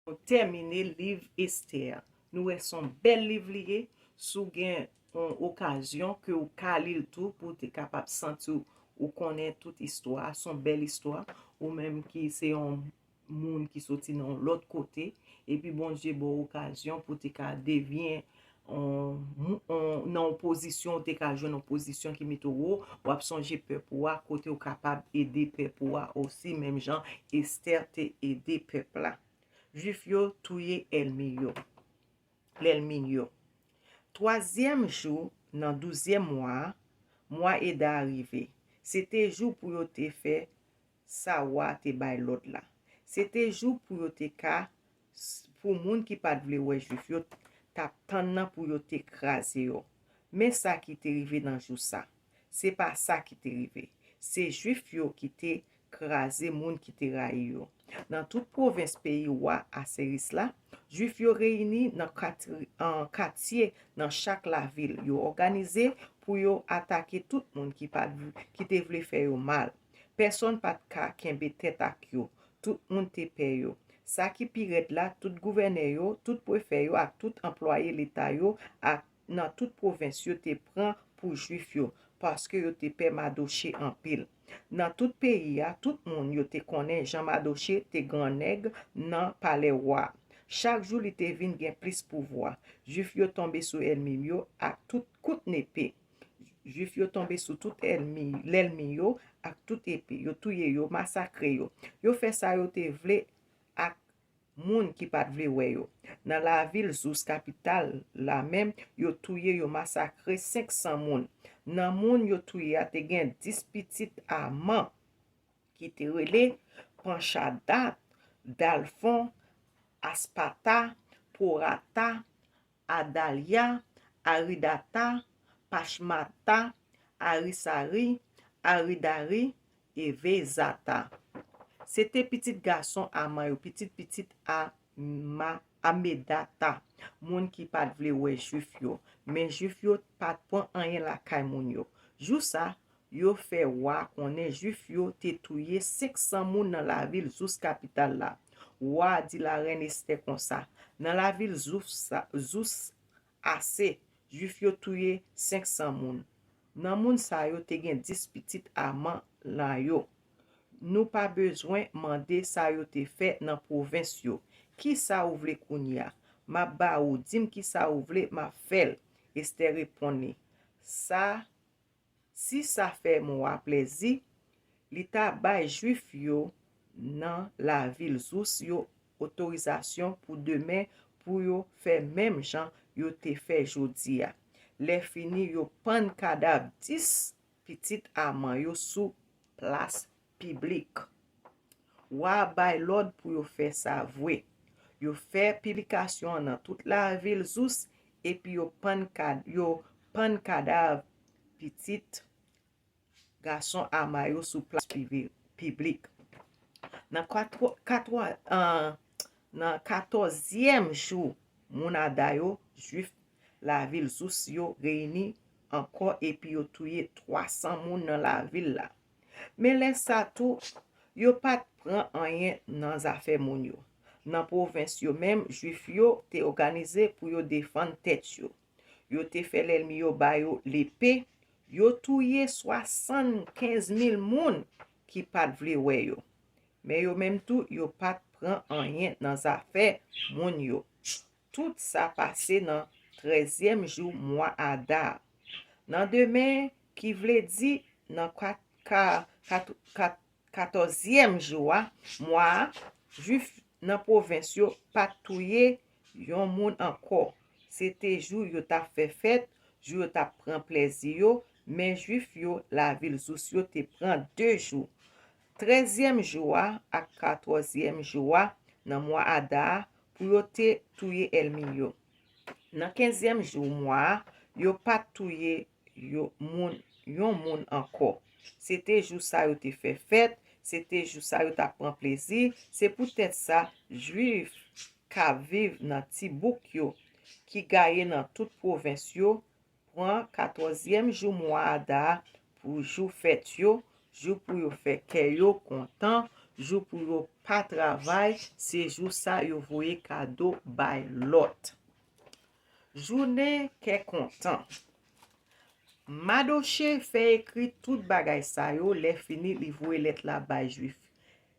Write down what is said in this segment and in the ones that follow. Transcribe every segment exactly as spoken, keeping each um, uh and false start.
Nou tèmine liv Estè a. Nou wè se yon bèl liv li ye. Si w gen yon okazyon ke w ka li l tou pou w te kapab santi w, ou konnen tout istwa a, se yon bèl istwa. Ou menm ki se yon moun ki soti nan yon lòt kote, epi Bondye ba w okazyon pou w te ka devyen yon mou-, yon, nan yon pozisyon, ou te ka jwenn yon pozisyon ki mete w wo, w ap sonje pèp ou a, kote w kapab ede pèp ou a osi, menm jan Estè te ede pèp la. Jwif yo touye ènmi yo. Lènmi yo. Twazyèm jou nan douzyèm mwa a, mwa Eda a rive. Se te jou pou yo te fè sa wa a te bay lòd la. Se te jou pou yo te ka, pou moun ki pa t vle wè Jwif yo t ap tann nan pou yo te kraze yo. Men sa ki te rive nan jou sa. Se pa sa ki te rive. Se Jwif yo ki te kraze moun ki te rayi yo. Nan tout pwovens peyi wa Aseris la, Jwif yo reyini nan katri-, an katye nan chak lavil. Yo òganize pou yo atake tout moun ki pa t vle, ki te vle fè yo mal. Pèsonn pa t ka kenbe tèt ak yo. Tout moun te pè yo. Sa ki pi rèd la, tout gouvènè yo, tout prefè yo ak tout anplwaye leta yo ak nan tout pwovens yo te pran pou Jwif yo, paske yo te pè Madoche anpil. Nan tout peyi a, tout moun yo te konnen jan Madoche te grannèg nan palè wa a. Chak jou li te vin gen plis pouvwa. Jwif yo tonbe sou ènmi yo ak tout kout nepe. Jwif yo tonbe sou tout ènmi, lènmi yo ak tout epe. Yo touye yo, masakre yo. Yo fè sa yo te vle ak moun ki pa t vle wè yo. Nan lavil Zous, kapital la menm, yo touye, yo masakre senk san moun. Nan moun yo touye a, te gen dis pitit Aman, ki te rele Panchadat, Dalfon, Aspata, Porata, Adalya, Aridata, Pachmata, Arisari, Aridari, e Vezata. Se te pitit gason Aman yo, pitit pitit Ama-, Amedata, moun ki pa t vle wè Jwif yo. Men Jwif yo pa t pran anyen lakay moun yo. Jou sa, yo fè wa konnen Jwif yo te touye senk san moun nan lavil Zous, kapital la. Wa a di larèn Estè konsa, nan lavil Zous sa, Zous ase, Jwif yo touye senk san moun. Nan moun sa yo, te gen dis pitit Aman nan yo. Nou pa bezwen mande sa yo te fè nan pwovens yo. Ki sa ou vle kounye a? M ap ba ou. Di m ki sa ou vle, m ap fè l. Estè reponn li, sa, si sa fè wa a plèzi, li ta bay Jwif yo nan lavil Zous yo otorizasyon pou demen pou yo fè menm jan yo te fè jodi a. Lè fini, yo pann kadav dis pitit Aman yo sou plas piblik. Wa a bay lòd pou yo fè sa vre. Yo fè piblikasyon an nan tout lavil Zous, epi yo pann kad-, yo pann kadav pitit gason Ama yo sou plas pibi-, piblik. Nan katwa-, katwa-, an, nan katòzyèm jou, moun Ada yo, Jwif lavil Zous yo, reyini ankò epi yo touye twa san moun nan lavil la. Men lè sa tou, yo pa t pran anyen nan zafè moun yo. Nan pwovens yo menm, Jwif yo te òganize pou yo defann tèt yo. Yo te fè lènmi yo ba yo lepe, yo touye swasannkenz mil moun ki pa t vle wè yo. Men yo menm tou, yo pa t pran anyen nan zafè moun yo. Tout sa pase nan trèzyèm jou mwa Ada a. Nan demen, ki vle di nan kat-, ka-, kat-, kat-, katòzyèm jou a mwa a, Jwif nan pwovens yo pa t touye yon moun ankò. Se te jou yo t ap fè fèt, jou yo t ap pran plèzi yo, men Jwif yo lavil Zous yo te pran de jou. Trèzyèm jou a ak katòzyèm jou a nan mwa Ada a pou yo te touye ènmi yo. Nan kenzyèm jou mwa a, yo pa t touye yo moun, yon moun ankò. Se te jou sa yo te fè fèt, se te jou sa yo t ap pran plezi. Se poutèt sa, Jwif k ap viv nan ti bouk yo, ki gaye nan tout pwovens yo, pran katòzyèm jou mwa Ada a pou jou fèt yo, jou pou yo fè kè yo kontan, jou pou yo pa travay, se jou sa yo voye kado bay lòt. Jounen kè kontan. Madoche fè ekri tout bagay sa yo, lè fini li voye lèt la bay Jwif.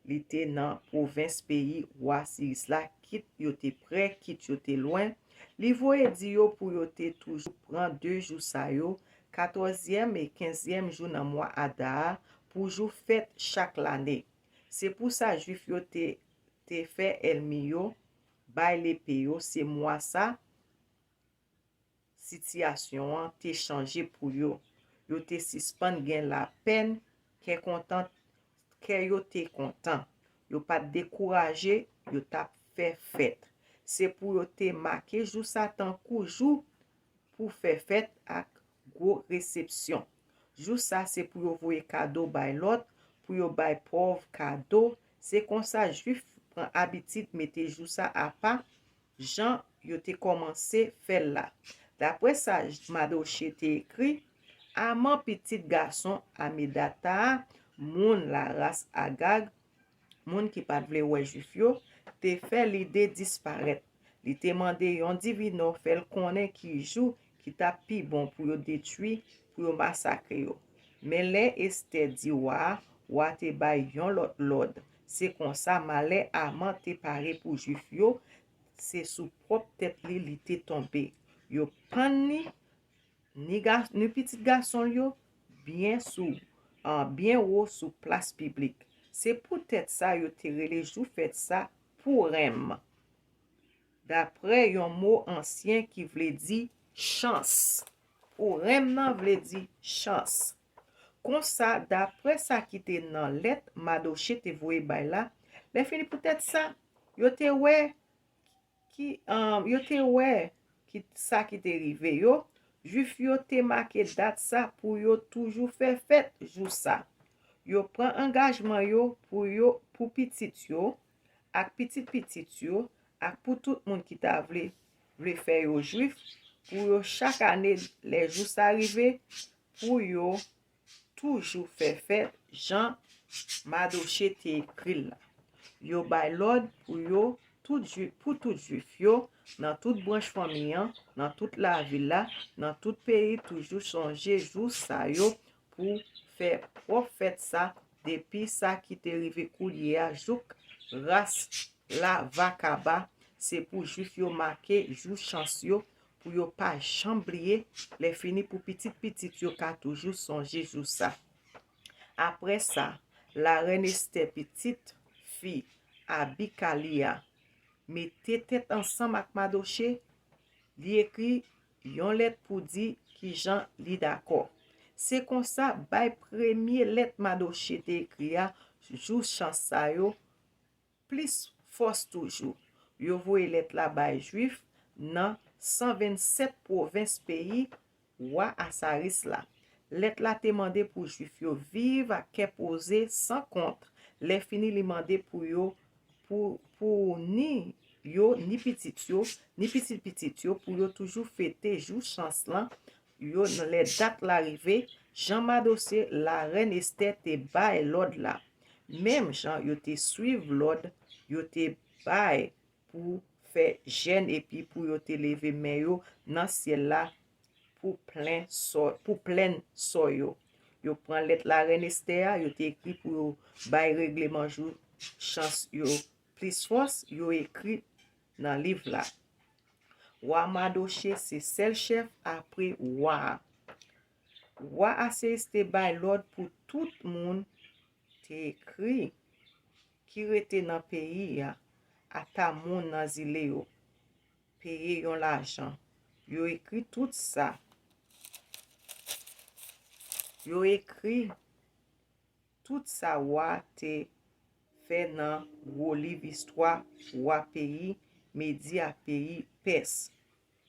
Li te nan pwovens peyi wa Siris la, kit yo te prè, kit yo te lwen. Li voye di yo pou yo te toujou pran de jou sa yo, katòzyèm e kenzyèm jou nan mwa Ada a, pou jou fèt chak lane. Se pou sa Jwif yo te, te fè ènmi yo bay lepe yo, se mwa sa sitiyasyon an te chanje pou yo. Yo te sispann gen lapèn, kè kontan, kè yo te kontan. Yo pa t dekouraje, yo t ap fè fèt. Se pou yo te make jou sa tankou jou pou fè fèt ak gwo resepsyon. Jou sa se pou yo voye kado bay lòt, pou yo bay pòv kado. Se konsa Jwif pran abitid mete jou sa apa, jan yo te kòmanse fè l la. Daprè sa Madoche te ekri, Aman, pitit gason Amedata a, moun laras Agag, moun ki pa t vle wè Jwif yo, te fè lide disparèt. Li te mande yon divinò fè l konnen ki jou ki t ap pi bon pou yo detwi, pou yo masakre yo. Men lè Estè di wa a, wa te bay yon lòt lòd. Se konsa, malè Aman te pare pou Jwif yo, se sou pwòp tèt li li te tonbe. Yo pann ni, ni, ga, ni pitit gason l yo, byen sou, an, byen wo sou plas piblik. Se poutèt sa yo te rele jou fèt sa Pourenm. Daprè yon mo ansyen ki vle di chans. Pourenm nan vle di chans. Konsa, daprè sa ki te nan lèt Madoche te voye bay la, lè fini poutèt sa, yo te wè ki, um, yo te wè ki sa ki te rive yo, Jwif yo te make dat sa pou yo toujou fè fèt jou sa. Yo pran angajman yo pou yo, pou pitit yo, ak pitit pitit yo, ak pou tout moun ki ta vle, vle fè yo Jwif, pou yo chak ane, lè jou sa rive, pou yo toujou fè fèt jan Madoche te ekri l la. Yo bay lòd pou yo, tout Jwi-, pou tout Jwif yo, nan tout branch fanmi an, nan tout lavil la, nan tout peyi, toujou sonje jou sa yo pou fè pwòp fèt sa, depi sa ki te rive koulye a jouk ras la va kaba, se pou Jwif yo make jou chans yo, pou yo pa janm bliye, lè fini pou pitit pitit yo ka toujou sonje jou sa. Aprè sa, larèn Estè pitit fi Abikalia mete tèt ansanm ak Madoche, li ekri yon lèt pou di kijan li dakò. Se konsa, bay premye lèt Madoche te ekri a, jou chans sa yo, plis fòs toujou. Yo voye lèt la bay Jwif nan san vennsèt pwovens peyi wa Asaris la. Lèt la te mande pou Jwif yo viv ak kè poze san kont. Lè fini, li mande pou yo, pou, pou ni yo, ni pitit yo, ni pitit pitit yo, pou yo toujou fete jou chans lan, yo, lè dat la rive, jan Madoche, larèn Estè te bay lòd la. Menm jan yo te swiv lòd yo te bay pou fè jèn epi pou yo te leve men yo nan syèl la pou plen sò, pou plenn sò yo. Yo pran lèt larèn Estè a, yo te ekri pou yo bay regleman jou chans yo plis fòs, yo ekri nan liv la. Wa Madoche se sèl chèf apre wa a. Wa Aseris te bay lòd pou tout moun te ekri ki rete nan peyi a, ata moun nan zile yo, peye yon lajan. Yo ekri tout sa. Yo ekri tout sa wa te fè nan gwo liv istwa wa peyi Medi ak peyi Pès.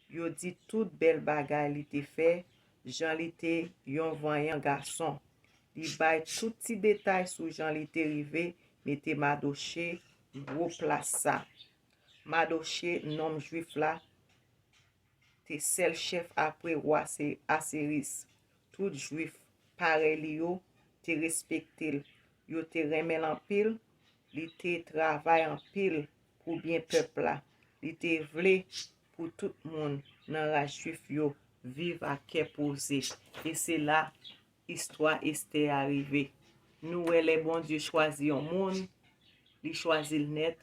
Yo di tout bèl bagay li te fè, jan li te yon vanyan gason. Li bay tout ti detay sou jan li te rive mete Madoche gwo plas sa. Madoche, nonm jwif la, te sèl chèf apre wa Aseris. Tout jwif parèy li yo te respekte l. Yo te renmen l anpil. Li te travay anpil pou byen pèp la. Li te vle pou tout moun nan ras jwif yo viv ak kè poze. E se la istwa Estè a rive. Nou wè lè Bondye chwazi yon moun, li chwazi l nèt,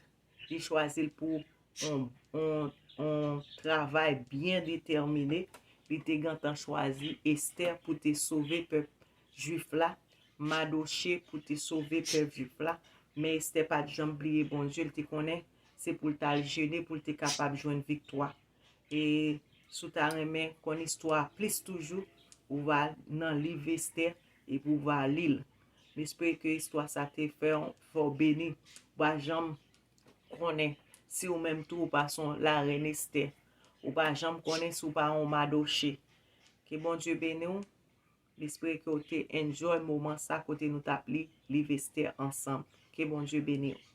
li chwazi l pou yon, yon, yon travay byen detèmine. Li te gentan chwazi Estè pou te sove pèp jwif la, Madoche pou te sove pèp jwif la. Men Estè pa t janm bliye Bondye, li te konnen se pou l t al jene pou l te kapab jwenn viktwa. E si w ta renmen konn istwa a plis toujou, ou va nan liv Estè epi ou va li l. M espere ke istwa sa te fè, fè w beni. Ou pa janm konnen si ou menm tou ou pa se yon larèn Estè. Ou pa janm konnen si ou pa yon Madoche. Ke Bondye beni w. M espere ke w te enjoy moman sa kote nou t ap li liv Estè ansanm. Ke Bondye beni w.